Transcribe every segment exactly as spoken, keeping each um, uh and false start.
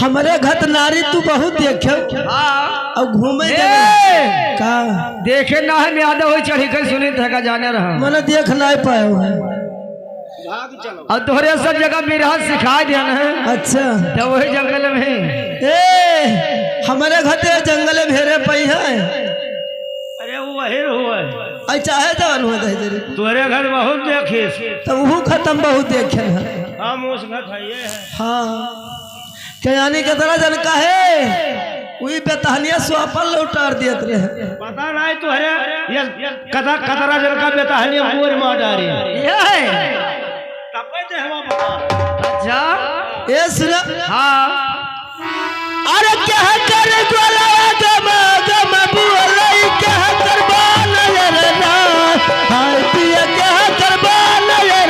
हमरे घर नारी तू बहुत देखे। हाँ। अब घूमे ए! देवे। का? देखे ना है, याद हो चढ़ी कर सुनी था का जाने रहा। मने देख ना पाए हो। अब तोहरे सब जगह बिरहा सिखाए दिया ना। अच्छा। तो वही जंगल में। ए, हमरे घर ते जंगल में हेरे पई है। अरे वो वही हुआ है। आई चाहे जवन हुआ दे जरी। तोहरे घर बहुत देखिस। तब वो खत्म बहुत देखे हैं। हम उस घर खाइए हैं। हाँ। कयानी के तरह जन का है, वही बेतहनिया स्वापन लौटार दियत रहे। पता नहीं तोहरे, ये कता-, कतरा जन का बेतहनिया मोर मार डारी। ये है। तब पे देहवा बता। अच्छा। ए सुना। हाँ। अरे क्या कर गोला गम गम बोलई, क्या कर बान रे ना, हाय पिया क्या कर बान रे।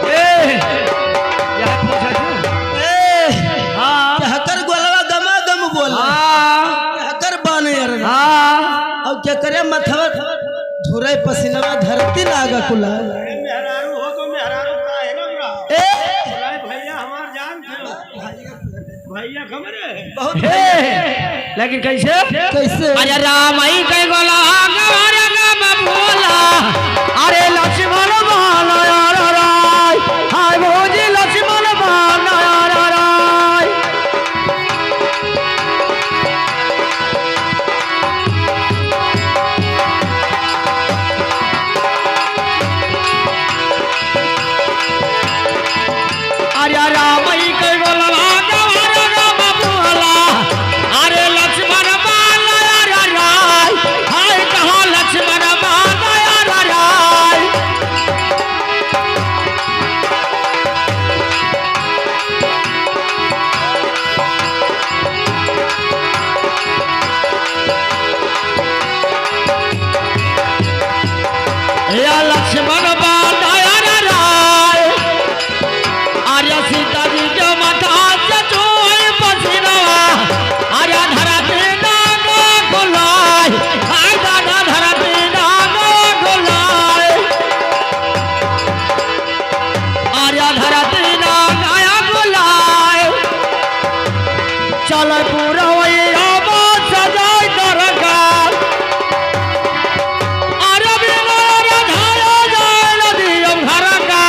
ए, यहाँ पूछा तू? ए, हाँ। हकर गोलवा गमा गम बोल। हाँ। हकर बाने यार। हाँ। अब क्या करे मथवा धुरे पसीनवा धरती लागा कुला। ए, मेहरारू हो तो मेहरारू का है ना बुरा? ए। बुलाए भैया हमार जान थे। भैया खबर है? बहुत हे, लेकिन कैसे? कैसे? अरे राम आई कई गोला, अरे राम बोला, अरे लक्ष्मण बोला, अरे राय, हाय भौजी लक्ष्मण बोला, अरे राय। अरे राम ही के बोलवा गवार राम बोला, अरे लक्ष्मण माला अरे राय, हाय कहाँ लक्ष्मण माला अरे राय। या लक्ष्मण बांधा अरे राय, अरे सीता जी के माथा से चुए पसीनवा, अरे धरती ना गोकुलाय, हाय दादा धरती ना गोकुलाय। आर्या धरती ना नया गुलाय। चल पुरवैया बात सजाय दरगाह। आर्या बिना रे धाया जाय नदियम घर का।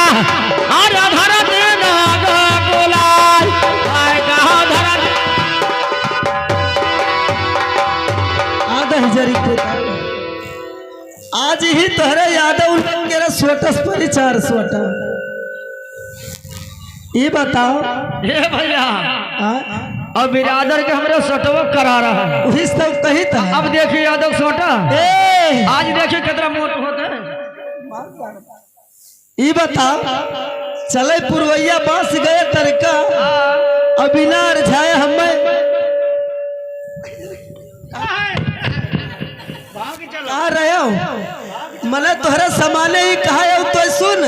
आर्या धरती ना गुलाय। आय कहा धरती। आधा हजारी को आज ही तोहरे यादव लोग के रे सोटस परिचार सोटा। ई बताओ। ए भैया, हाँ? अब बिरादर के हमरे सोटवा करा रहा है। वही सब कही था। अब देखिए यादव सोटा। ए! आज देखिए कितना मोट होता है। ई बताओ, चले पुरवैया बांस गए तरका, हाँ। अब बिना अरझाए हमें भाग चलो। कहाँ रहे हो? मने तोहरे समाने ही कहा हो तो सुन।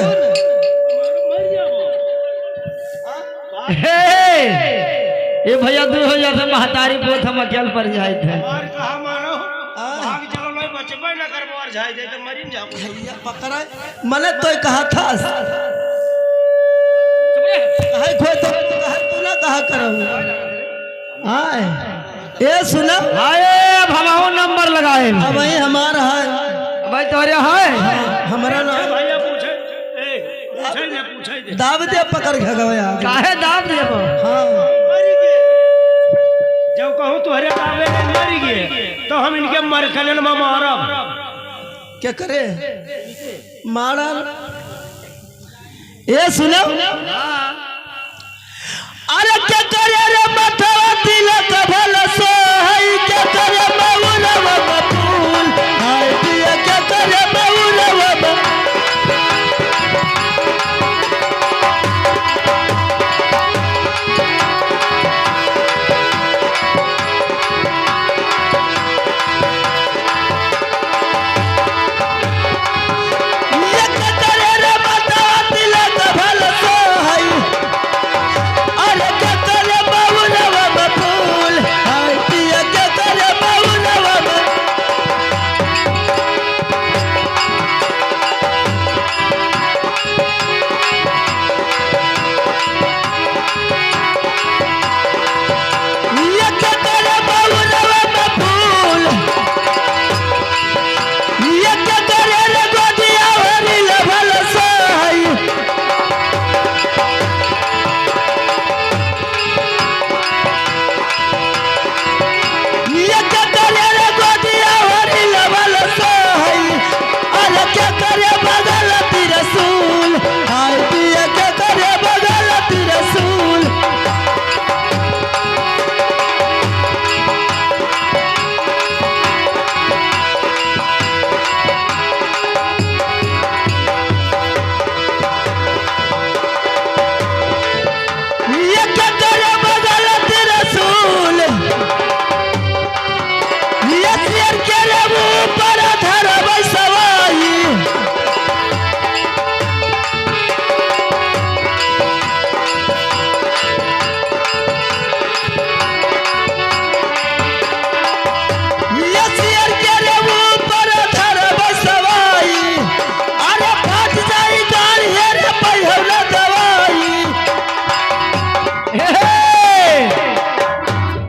हे, ए भैया, दू हो जाते महतारी पोत हम अकेल पर जाए थे। हमार कहा मानो? हाँ। भाग चलो, नहीं बचबे न करबो, अरझाए जाए तो मरी न जाओ। भैया पकड़ा, मने तो कहा था। चुप रहे। कहे खोए तो कहा तू ना कहा करो। आए। ए सुना। हाय, अब हमहू नंबर लगाए। अब वही हमार है। भाई तोहरे है। हमरा ना। भैया पूछे, ए, पूछे दे, पूछे दे। दाब दे पकड़ के गवे आ। काहे दाब देबो? हाँ। जब कहूँ तोहरे दाबे में मर गए, तो हम इनके मरकनन में मारब। के करे? मारब। ए सुनो। अरे के करे रे मथवा तिलक भल सोहई, के करे मउरवा में फूल, हाय पिया के करे मउरवा में।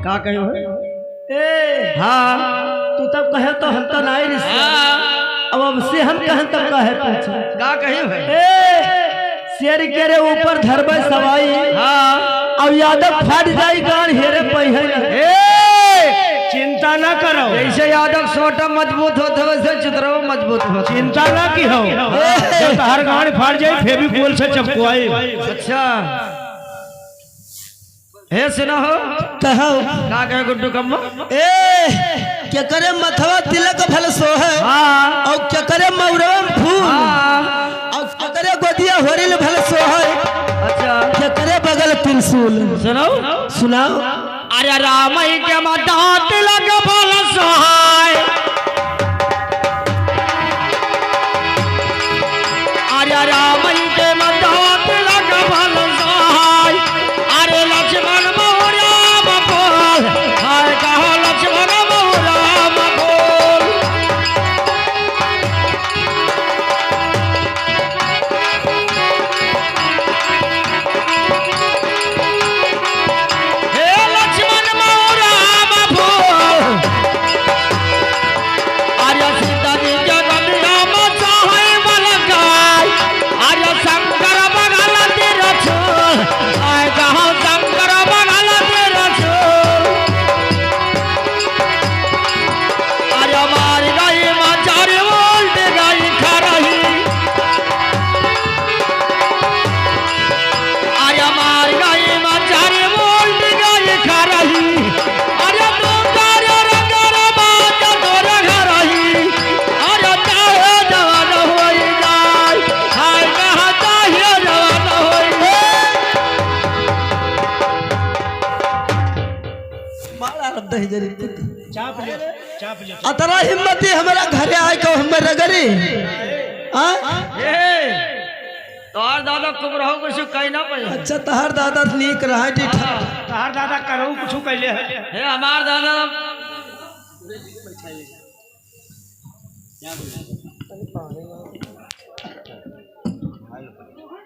का कहे हो? ए, हाँ। तू तब कहे तो हम तो नाई रिस। हाँ। अब, अब से हम कहें तब कहे पूछे। का कहे भाई? ए, शेर के रे ऊपर धरबे सवाई। हाँ। अब यादव फाट जाई गान हेरे पहिए ना। ए, चिंता ना करो। जैसे यादव सोटा मजबूत होत है, वैसे चित्रवा मजबूत होत है। चिंता ना की हो। ए। जब तहार गान फाट जाई, फेविकोल से चपकवाई। अच्छा। हे सुना हो। कहो। का कहे गुड्डू कम्मा? ए, केकरे मथवा तिलक भल सोहे। हाँ। और केकरे मउरवा में फूल। हाँ। और केकरे गोदिया होरिल भल सोहे। अच्छा। केकरे बगल त्रिशूल। सुनाओ। सुनाओ। अरे रामई के मथवा तिलक भल सोहे। अरे रामई के मथवा तिलक भल सोहे। अरे लक्ष्मण मउरवा में फूल, हाय कहो लक्ष्मण मउरवा में फूल। हे लक्ष्मण मउरवा में फूल। अरे सीता जी के गोदिया में चाहे मलकाई, अरे शंकर बगल त्रिशूल, आए कहाँ शंकर बगल त्रिशूल। अरे मार गई मचारी उल्ट गई खरही। अरे मार गई मचारी उल्ट गई खरही। अरे तू तारे रे गरमा चतुर घरही। अरे चाहे जवान होई जाए। हाय कहा चाहे जवान होई जाए। मारा रब दही जरी पुत। चाप ले, चाप ले। अतरा हिम्मती हमरा घरे आए को हमें रगरी। हाँ? ए, तोहार दादा कुबरहो कुछ कही ना पाई। अच्छा, तोहार दादा नीक रहा, ठीक ठाक। तोहार दादा करहु कुछ कहले है। हे, हमार दादा।